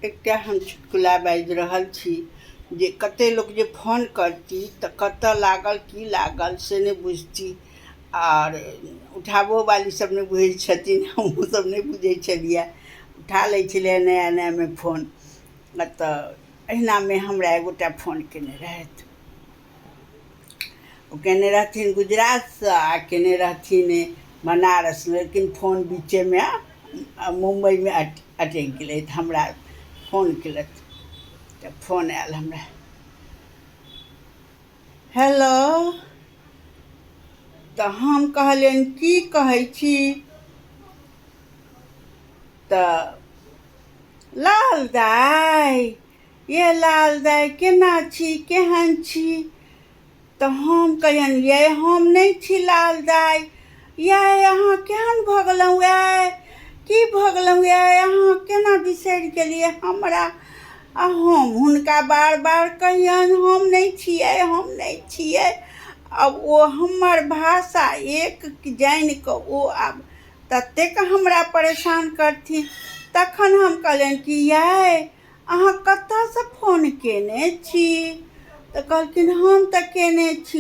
एकटा हम चुटकुला बाजि रहल छी जे कतेक लोक जे फोन करती तऽ कतऽ लागल की लागल से नहि बुझती आओर उठाबोवाली सब नहि बुझै छथिन, हमहूँ सब नहि बुझै छलियै। उठा लै छलियै नया नयामे फोन। तऽ एहिनामे हमरा एगोटा फोन केने रहथि। ओ केने रहथिन गुजरातसँ आ केने रहथिन बनारस, लेकिन फोन बीचेमे मुम्बइमे अटकि गेलै। तऽ हमरा फोन केलथि, तऽ फोन आयल हमरा, हेलो। तऽ हम कहलियनि, की कहै छी? तऽ लाल दाइ, ये लाल दाइ, केना छी, केहन छी? तऽ हम कहियनि, यै हम नहि छी लाल दाइ। यै अहाँ केहन भऽ गेलहुँ? यै की भऽ गेलहुँ? यै अहाँ केना बिसरि गेलियै हमरा? आ हम हुनका बार बार कहियनि, हम नहि छियै, हम नहि छियै। आब ओ हमर भाषा एक जानि कऽ ओ आब ततेक हमरा परेशान करथिन। तखन हम कहलियनि कि यै अहाँ कतऽसँ फोन केने छी? तऽ कहलखिन, हम तऽ केने छी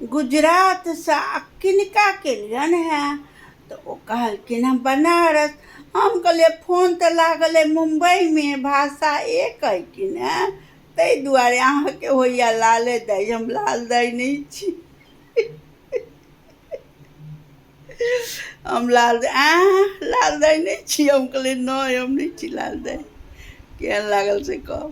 गुजरातसँ। आ किनका केलियनि हेँ? तऽ ओ कहलखिन, हम बनारस। हम कहलियै, फोन तऽ लागल अइ मुम्बइमे, भाषा एक अइ कि ने, ताहि दुआरे अहाँके होइए लाले दाइ। हम लाल दाइ नहि छी। हम लाल आँय लाल दाइ नहि छी। हम कहलियै, नहि, हम नहि छी लाल दाइ। केहन लागल से कहब।